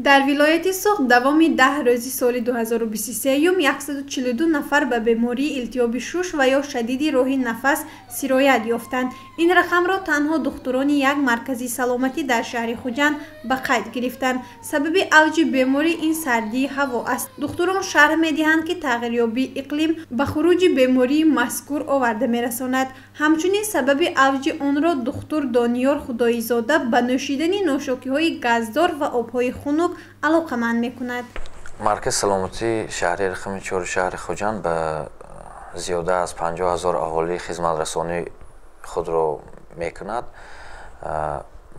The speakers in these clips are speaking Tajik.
Дар вилояти Суғд давоми 10 рӯзи соли 2023 142 нафар ба бемории илтиҳоби шуш ва ё шадиди роҳи нафас сироят ёфтанд. Ин рақамро танҳо духтурони як маркази саломатӣ дар шаҳри Хуҷанд ба қайд гирифтанд. Сабаби авҷи беморӣ ин сардии ҳаво аст. Духтурон шарҳ медиҳанд, ки тағйирёбии иқлим ба хуруҷи бемории мазкур оварда мерасонад. Ҳамчунин сабаби авҷи онро духтур Дониёр Худоизода ба нӯшидани нӯшокиҳои газдор ва обҳои хунук алоқаманд мекунад. Маркази саломатии шаҳри рақами 4 шаҳри Хуҷанд ба зиёда аз 50 000 аҳолӣ хизматрасонии худро мекунад.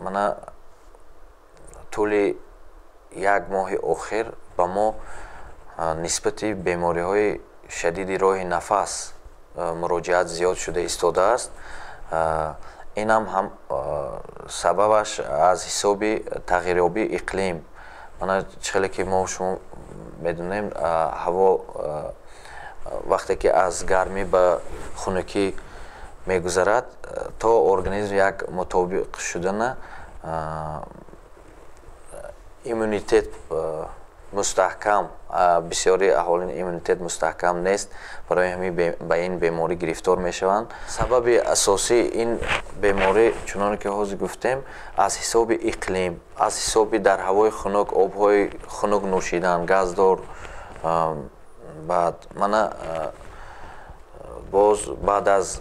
Мана тӯли як моҳи охир ба мо нисбати бемориҳои шадиди роҳи нафас муроҷиат зиёд шуда истодааст. Инам ҳам сабабаш аз ҳисоби тағйирёбии иқлим. Мана чӣ хеле ки мо шумо медонем, ҳаво вақте ки аз гармӣ ба хунукӣ мегузарад, то организм як мутобиқ шудана, иммунитет мустаҳкам, бисёри аҳолини иммунитет мустаҳкам нест, барои ҳамин ба ин беморӣ гирифтор мешаванд. Сабаби асосии ин беморӣ, чуноне ки ҳозир гуфтем, аз ҳисоби иқлим, аз ҳисоби дар ҳавои хунук обҳои хунук нӯшидан, газдор. Баъд мана боз баъд аз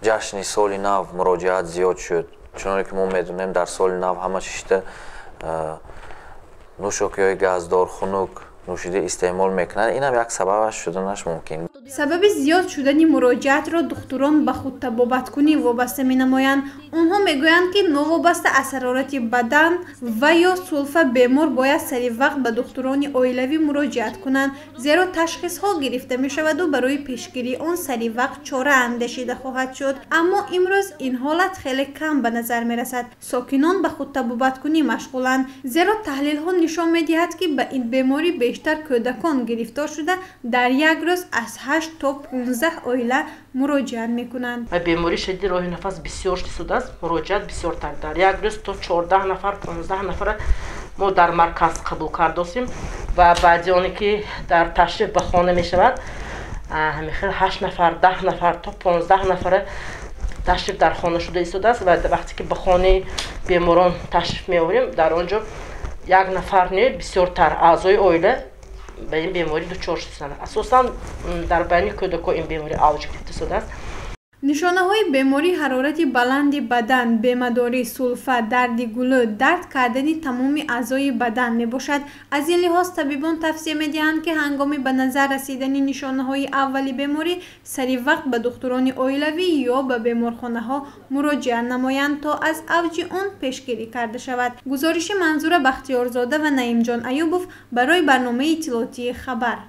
ҷашни соли нав муроҷиат зиёд шуд. Чуноне ки мо медонем, дар соли нав ҳама шишта нӯшокиҳои газдор, хунук нӯшида истеъмол мекунанд. Инам як сабабаш шуданаш мумкин. Сабаби зиёд шудани муроҷиатро духтурон ба худтабобаткунӣ вобаста менамоянд. Онҳо мегӯянд, ки новобаста аз ҳарорати бадан ва ё сулфа бемор бояд сари вақт ба духтурони оилавӣ муроҷиат кунанд, зеро ташхисҳо гирифта мешаваду барои пешгирии он сари вақт чора андешида хоҳад шуд. Аммо имрӯз ин ҳолат хеле кам ба назар мерасад. Сокинон ба худтабобаткунӣ машғуланд, зеро таҳлилҳо нишон медиҳад, ки ба ин беморӣ бештар кӯдакон гирифтор шуда, дар як рӯз аз 8 то 15 оила муроҷиат мекунанд. Ба бемории шадиди роҳи нафас бисёр шудааст, муроҷиат бисёртар. Дар як рӯз то 14 нафар, 15 нафар мо дар марказ қабул кардосем ва баъди оне ки дар ташриф ба хона мешавад, ҳамин хел 8 нафар, 10 нафар то 15 нафара ташриф дар хона шуда истодааст. Ва вақте ки ба хонаи беморон ташриф меорем, дар он ҷо як нафар не, бисёртар аъзои оила ба ин беморӣ дучор шуданд. Асосан дар байни кӯдакҳо ин беморӣ авҷ гирифта шудааст. Нишонаҳои беморӣ ҳарорати баланди бадан, бемадорӣ, сулфа, дарди гулӯ, дард кардани тамоми аъзои бадан мебошад. Аз ин лиҳоз табибон тавсия медиҳанд, ки ҳангоми ба назар расидани нишонаҳои аввали беморӣ сари вақт ба духтурони оилавӣ ё ба беморхонаҳо муроҷиат намоянд, то аз авҷи он пешгирӣ карда шавад. Гузориши Манзура Бахтиёрзода ва Наимҷон Аюбов барои барномаи иттилоотии «Хабар».